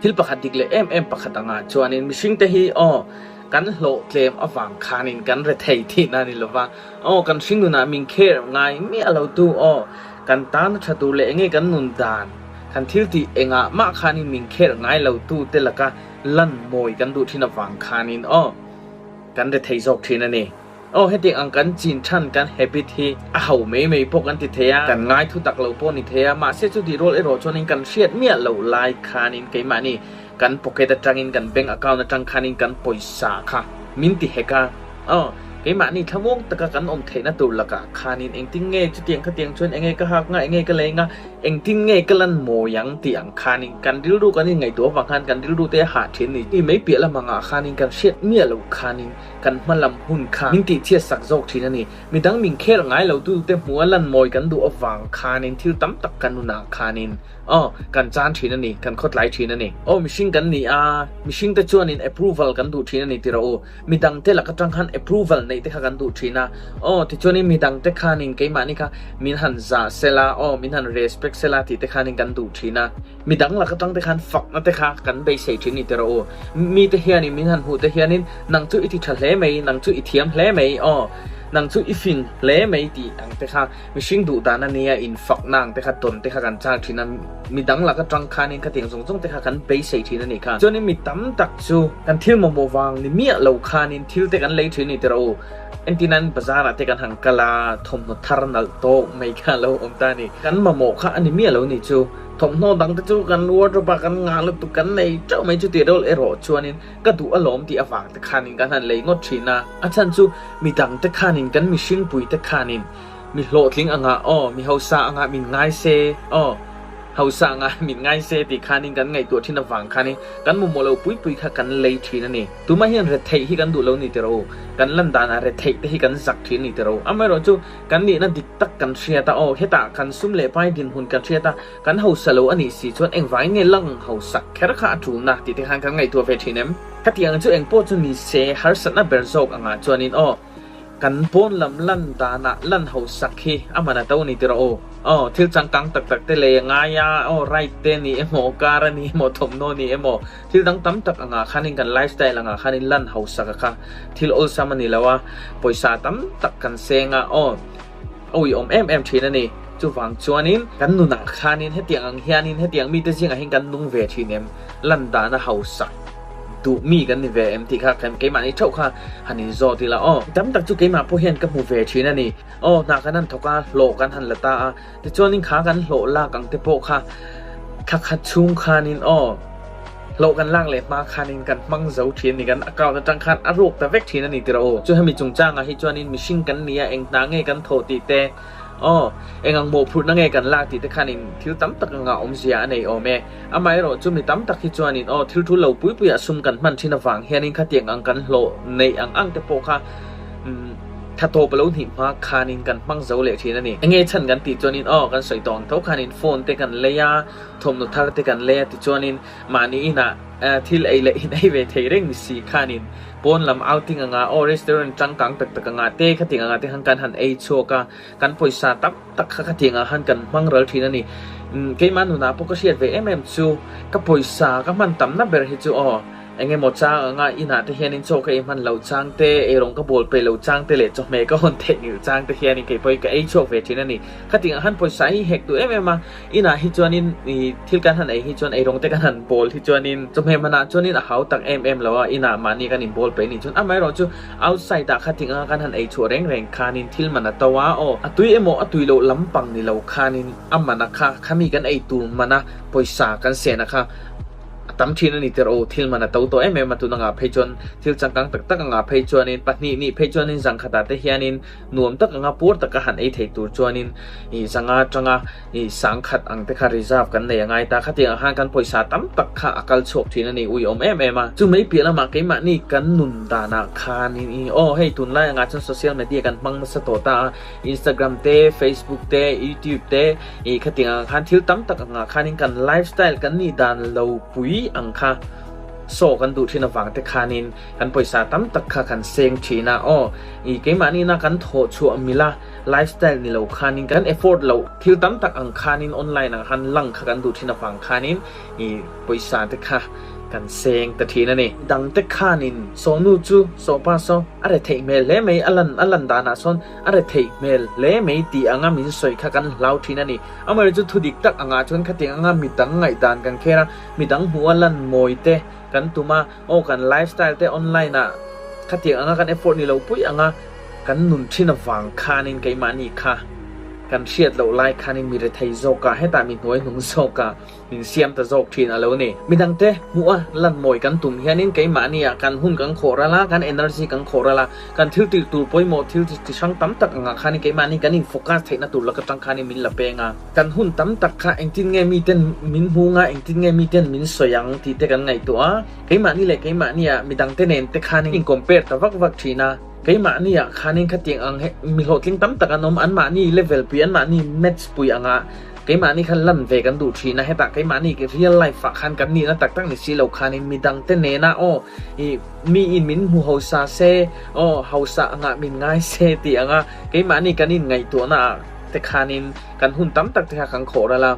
Thil pakhat dik leh em em pakhat angah chuanin mihringte hi aw kan hlawh tlem avang khanin kan rethei tihna a ni lova, aw kan hringnunah min kher ngai miah lo tu aw kan tana tha tur leh enge kan nun dan kan thil tih engah mah khanin min kher ngai lo tu te laka lan mawi kan duh thin avang khanin aw kan rethei zawk thin a ni. Aw hetiang ang kan chin than kan habit hi a ho mai mai pawh kan ti thei a, kan ngai thu tak lo pawh ni thei a, mahse chuti rual erawh chuanin kan hriat miah loh lai khanin keimahni kan pocket atangin kan bank account atang khanin kan pawisa kha min ti hek a, aw keimahni thlamuang taka kan awm theihna tur lakah khanin engtin nge chutiang khatiang chuan enge ka hak nga enge ka lei nga Engtin nge ka lan mawi ang tih ang khanin kan rilru kan inngaihtuah avang khan kan rilru te a hah thin ni. Mi mai piah lam angah khanin kan hriat miah loh khanin kan hma lam hun kha min tihchhiat sak zawk thin a ni. Midang min kher ngai lo tu te hmuh a lan mawi kan duh avang khanin thil tam tak kan nunah khanin aw kan chan thin a ni, kan khawtlai thin a ni. Aw mihring kan ni a, mihring te chuanin approval kan duh thin a ni ti rawh u. Midangte lak atang khan approval neih te kha kan duh thin a, aw tichuanin midangte khanin keimahni kha min han zah sela, aw min han respect sela tih te khanin kan duh thin a. Midang lak atang te khan fakna te kha kan beisei thin ni tiraw u. Mite hianin min han hmuh te hianin nang chu i ti tha hle mai, nang chu i thiam hle mai, aw nang chu i fing hle mai tih ang te kha Mihring duh dan a nia, infakna ang te kha tawn te kha kan chak thin a, midang laka tang khanin khatiang zawng zawng te kha kan beisei thin a nih kha. Chuanin mi tam tak chu kan thil mamawh vang ni miah lo khanin thil te kan lei thin a ni tiraw u. Entirnan bazar ah te kan han kal a, thawmhnaw thar nalh tawk mai kha a lo awm ta a ni. Kan mamawh kha a ni miah lo ni chu. Thawmhnaw dang te chu kan wardrobe ah kan ngah lutuk kan nei teuh mai chu tih reuh erawh chuanin ka duh alawm tih avang te khanin kan han lei ngawt thin a. A chhan chu midang te khanin kan mihring pui te khanin Mi hlawhtling angah aw, mi hausa angah min ngai se aw, hausa angah min ngai se tih khanin kan ngaihtuah thin avang khanin kan mamawh lo pui pui kha kan lei thin a ni. Tumah hian retheih hi kan duh lo ni tiraw u, kan lan danah retheih te hi kan zak thin a ni tiraw u. Amaherawh chu kan nihna dik tak kan hriat a aw, hetah kan sum leh pai dinhmun kan hriat a, kan hausa lo a nih si chuan engvangin nge lang hausak kher kha a tulna tih te khan kan ngaihtuah ve thin em? Khatiang chu engpawh chu ni se harsatna ber zawk angah chuanin aw, Kan pawn lam lan danah lan ho sak hi a man a to ni tiraw u. Aw, thil changkang tak tak te lei a ngai a, aw ride te ni emaw, car a ni emaw, thawmhnaw ni emaw, thil dang tam tak angah khanin kan lifestyle angah khanin lan ho sak a kha thil awlsam a ni lo a, pawisa tam tak kan seng a, aw, a uiawm em em thin a ni. Chuvang chuanin kan nunah khanin hetiang ang hianin hetiang mite zingah hian kan nung ve thin em? Lan dana hausak duh mi kan ni ve em tih kha kan keimahni theuh kha han inzawt ila aw. Tam tak chu keimah pawh hian ka hmu ve thin a ni. Aw hna kan han thawk a, hlawh kan han la ta a, tichuanin kha kan hlawh lak ang te pawh kha thla khat chhung khanin aw hlawh kan lak leh hma khanin kan hmang zo thin a ni, kan account atang khan a ruak ta vek thin a ni tiraw aw. Chu hemi chungchangah hi chuanin mihring kan ni a, eng hna nge kan thawh tih te, Aw, eng ang mawhphurhna nge kan lak tih te khanin thil tam tak anga awmzia a nei awm e. Amaherawh chu mi tam tak hi chuanin aw, thil thu lo pui puiah sum kan hman thin avang hianin khatiang ang kan hlawh neih ang ang te pawh kha umm tha tawp a lo hnih hma khanin kan hmang zo leh thin a ni. Enge chhan kan tih chuanin aw, kan sawi tawh ang tho khanin phone te kan lei a, thawmhnaw thar te kan lei a tichuanin mahni inah thil ei leh in ei ve thei reng ni si khanin Pawn lam outing anga aw restaurant changkang tak tak anga te khatiang anga te khan kan han ei chhuak a, kan pawisa tam tak kha khatiang ah khan kan hmang ral thin a ni. Umm keimah nunah pawh ka hriat ve em em chu ka pawisa ka hman tamna ber hi chu aw eng emaw chang anga inah te hianin chaw ka ei hman loh chang te, eirawng ka bawl peih loh chang te leh chawhmeh ka hawn theih ngilh chang te hianin kei pawh hi ka ei chhuak ve thin a ni. Khatiang ah khan pawisa hi hek duh em em a, Inah hi chuanin i thil kan han ei hi chuan eirawng te kan han bawl hi chuanin chawhmeh hmanah chuanin a hau tak em em lo a, inah mahni kan inbawl peih a nih chuan amaherawh chu outside ah kha ting anga kan han ei chhuah reng reng khanin thil man a to a, aw a tui emaw a tui loh lampang ni lo khanin a man a kha khami kan ei tur mana pawisa kan sena kha A tam thin a ni tir aw, thil man a to tawh em em a, tun angah phei chuan thil changkang tak tak angah phei chuanin pahnih nih phei chuanin zangkhatah te hianin nuam tak anga puar taka han ei thei tur chuanin ih zanga atanga ih sangkhat ang te kha reserve kan nei a ngai ta, khatiang ah khan kan pawisa tam tak kha a kal chhuak thin a ni, ui awm em em a. Chu mai piah lamah keimahni kan nun danah khanin ih aw hei tunlai angah chuan social media kan hmang nasa tawh ta a, Instagram te, Facebook te, YouTube te ih khatiang ang khan thil tam tak angah khanin kan lifestyle kan nih dan lo pui ang kha Saw kan duh thin avang te khanin kan pawisa tam tak kha kan seng thin a, aw i keimahni na kan thawh chhuah mila lifestyle ni lo khanin kan afford loh thil tam tak ang khanin online ah khan lang kha kan duh thin avang khanin i pawisa te kha kan seng ta thin a ni. Dang te khanin saw nu chu saw pa saw a re theih hmel hle mai a lan a lan danah sawn a re theih hmel hle mai tih anga min sawi kha kan hlau thin a ni. Amaherawhchu chu thu dik tak angah chuan khatiang anga midang ngaihdan kan kher a, Midang hmuh a lan mawi te kan tum a, aw kan lifestyle te online ah khatiang anga kan effort ni lo pui anga kan nun thin avang khanin keimahni kha kan hriat loh lai khanin mi rethei zawk ah hetah mi hnuai hnung zawk ah min siam ta zawk thin a lo ni. Midang te hmuh a lan mawi kan tum hianin keimahni ah kan hun kan khawh ral a, kan energy kan khawh ral a, kan thil tih tur pawimawh thil chi hrang tam tak angah khanin keimahni kan in focus theihna tur laka tang khanin min la peng a. Kan hun tam tak kha engtin nge miten min hmu nga, engtin nge miten min sawi ang tih te kan ngaihtuah a. Keimahni leh keimahnia midangte nen te khanin in compare ta vak vak thin a. Keimahnia khanin khatiang ang he mi hlawhtling tam tak an awm, anmahni level pui, anmahni match pui anga keimahni khan lan ve kan duh thin a. Hetah keimahni real life ah khan kan nihna tak tak ni si lo khanin midangte nena aw ih miin min hmu hausa se, aw hausa angah min ngai se tih anga keimahni kan inngaihtuahna ah te khanin kan hun tam tak te kha kan khawh ral a,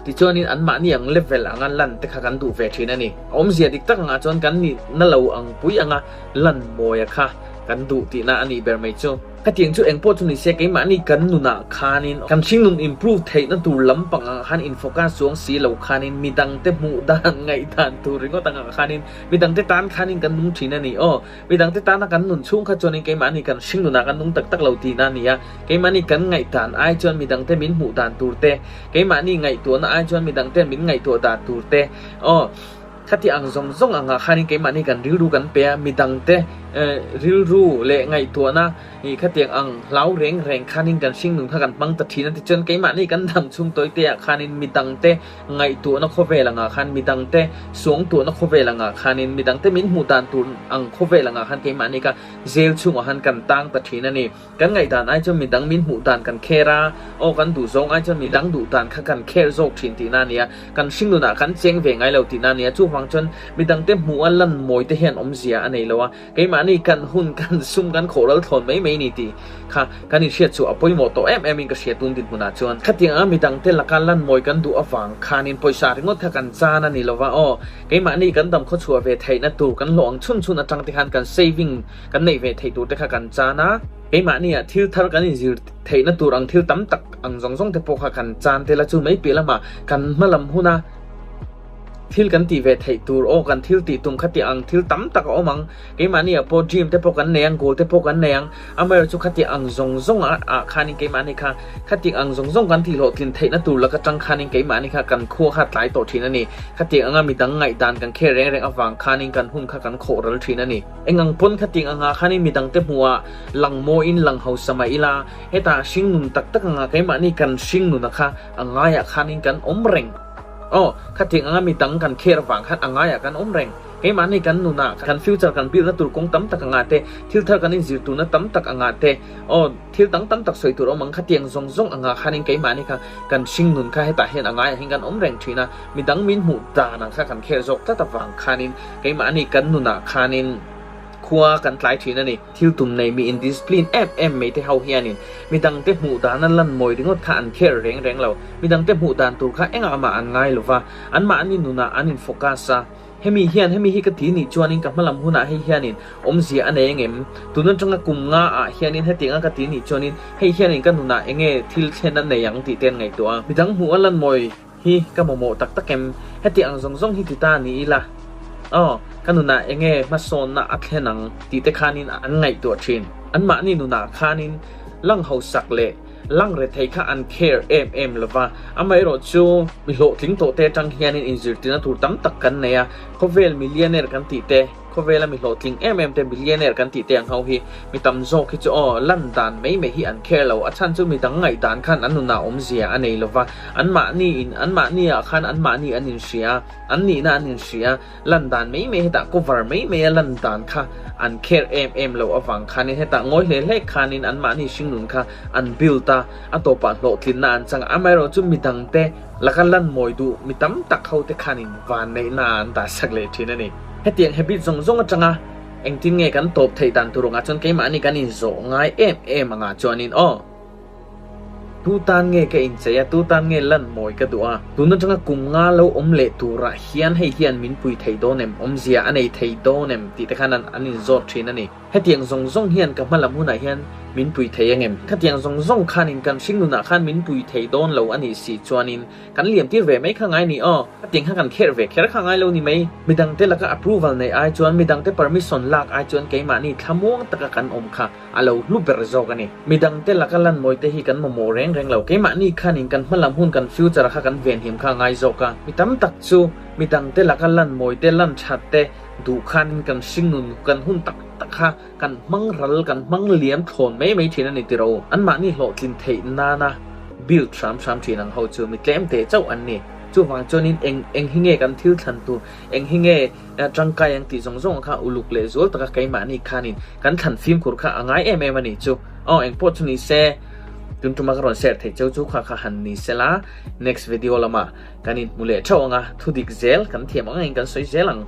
tichuanin anmahni ang level anga lan te kha kan duh ve thin a ni. A awmzia dik tak angah chuan kan nihna lo ang pui anga lan mawia kha kan duh tihna a nih ber mai chu. Khatiang chu engpawh chu nise keimahni kan nunah khanin kan hringnun improve theihna tur lampang angah khan in focus chuang si lo khanin midangte hmuh dan ngaihdan tur ringawt angah khanin midangte tan khanin kan nung thin a ni aw. Midangte tana kan nun chhung kha chuanin keimahni kan hring nunah kan nung tak tak lo tihna a ni a, keimahni kan ngaihdan ai chuan midangte min hmuh dan tur te, keimahni ngaihtuahna ai chuan midangte min ngaihtuah dan tur te, aw, khati ang zawng zawng angah khanin keimahni kan rilru kan pe a, midangte rilru leh ngaihtuahna ih khatiang ang hlau reng reng khanin kan hring nun kha kan hmang ta thin a tichuan keimahni kan dam chhung tawi te ah khanin midangte Ngaihtuahna khawvel angah khan midangte suangtuahna khawvel angah khanin midangte min hmuh dan tur ang khawvel angah khan keimahni kha jail chhungah khan kan tang ta thin a ni. Kan ngaihdan ai chuan midang min hmuh dan kan kher a, aw kan duh zawng ai chuan midang duh dan kha kan kher zawk thin tihna a ni a, kan hringnunah kan cheng ve ngai lo tihna a ni a, chuvang chuan midangte hmuh a lan mawi te hian awmzia a nei lo a, Keimahni kan hun kan sum kan khawh ral thlawn mai mai ni tih kha kan inhriat chu a pawimawh tawh em em in ka hria tun dinhmunah chuan. Khatiang anga midangte laka lan mawi kan duh avang khanin pawisa ringawt kha kan chan a ni lova aw. Keimahni kan dam khawchhuah ve theihna tur kan hlawh ang chhun chhun atang te khan kan saving kan neih ve theih tur te kha kan chan a. Keimahni ah thil thar kan inzir theihna tur ang thil tam tak ang zawng zawng te pawh kha kan chan tel a chu mai piah lamah kan hma lam huna Thil kan tih ve theih tur aw kan thil tih tum kha tih ang thil tam tak a awm ang, keimahni ah pawh dream te pawh kan nei ang, goal te pawh kan nei ang, amaherawh chu khati ang zawng zawng ah ah khanin keimahni kha khati ang zawng zawng kan tih hlawhtlin theihna tur laka tang khanin keimahni kha kan khua kha tlai tawh thin a ni, khati anga midang ngaihdan kan kher reng reng avang khanin kan hun kha kan khawh ral thin a ni. Eng ang pawn khati anga khanin midang te hmuh ah lang mawiin lang hausa mah ila, hetah hringnun tak tak anga keimahni kan hringnuna kha a ngaiah khanin kan awm reng. Aw, khatiang anga mi dang kan kher vang khan a ngaiah kan awm reng. Keimahni kan nunah kan future kan build na tur kawng tam tak anga te, thil thar kan inzir turna tam tak anga te, aw, thil dang tam tak sawi tur awm ang khatiang zawng zawng anga khanin keimahni kha kan hring nun kha hetah hian a ngaiah hian kan awm reng thin a, mi dang min hmuh dan ang kha kan kher zawk tlat avang khanin keimahni kan nunah khanin khua kan tlai thin a ni. Thil tum nei mi indiscipline em em mai te ho hianin midangte hmuh dana lan mawi ringawt kha an kher reng reng lo. Midangte hmuh dan tur kha engah mah an ngai lo va, anmahni nunah an in focus a. Hemi hian hemi hi ka ti nih chuanin ka hmalam hunah hei hianin awmzia a nei engem? Tun atanga kum nga ah hianin hetianga ka ti nih chuanin hei hianin ka nunah enge thil thlen a nei ang tih te an ngaihtuah a. Midang hmuh a lan mawi Hi ka mamawh tak tak em? Heti ang zawng zawng hi ti ta ni ila, aw, ka nunah enge hmasawnna a thlen ang tih te khanin an ngaihtuah thin. Anmahni nunah khanin lang hausak leh lang rethei kha an care em em lova, amaherawh chu mi hlawhtling tawh te atang hianin inzirtirna tur tam tak kan nei a, khawvel millionaire kan tih te, Khawvela mi hlawhtling em em te billionaire kan tih te ang ho hi mi tam zawk hi chu aw lan dan mai mai hi an kher lo, a chhan chu mi dang ngaih dan khan an nunah awmzia a nei lova, an mahni in an mahni ah khan an mahni an inhria, an nihna an inhria, lan dan mai mai hetah cover mai mai a lan dan kha an kher em em lo avang khanin hetah ngawi hle hle khanin an mahni hringnun kha an build a, a tawpah hlawhtlinna an chang a, amaherawh chu mi dangte laka lan mawi duh mi tam tak ho te khanin vanneihna an dah sak leh thin a ni. Hetiang habit zawng zawng atanga engtin nge kan tawp theih dan tur angah chuan keimahni kan inzawh ngai em em angah chuanin aw. Tu tan nge ka inchei a, tu tan nge lan mawi ka duh a? Tun atanga kum nga lo awm leh turah hian hei hian min pui thei dawn em, awmzia a nei thei dawn em tih te khan an inzawt thin a ni. Hetiang zawng zawng hian ka hma lam hunah hian min pui thei angem? Khatiang zawng zawng khanin kan hringnunah khan min pui thei dawn lo a nih si chuanin kan liam tir ve mai kha ngai ni aw. Khatiang kha kan kherh ve kher kha ngai lo ni mai. Midangte laka approval neih ai chuan, midangte permission lak ai chuan keimahni thlamuang taka kan awm kha a lo hlu ber zawk a ni. Midangte laka lan mawi te hi kan mamawh reng reng lo. Keimahni khanin kan hma lam hun kan future kha kan venhim kha ngai zawk a. Mi tam tak chu midangte laka lan mawi te, lan that te duh khanin kan hringnun kan hun tak tak kha kan hmang ral, kan hmang liam thlawn mai mai thin a ni tiro. Anmahni hlawhtlin theih nana build hram hram thin ang ho chu mi tlem teh chauh an ni. Chuvang chuanin eng eng hi nge kan thil thlan tur, eng hi nge tangkai ang tih zawng zawng kha uluk leh zual taka keimahni khanin kan thlan fimkhur kha a ngai em em a nih chu. Aw engpawh chu ni se, tun tuma ka rawn share theih cheu chu kha kha han ni se la, next video lamah kan inhmu leh theuh ang a, thudik zel kan thiam ang angin kan sawi zel ang.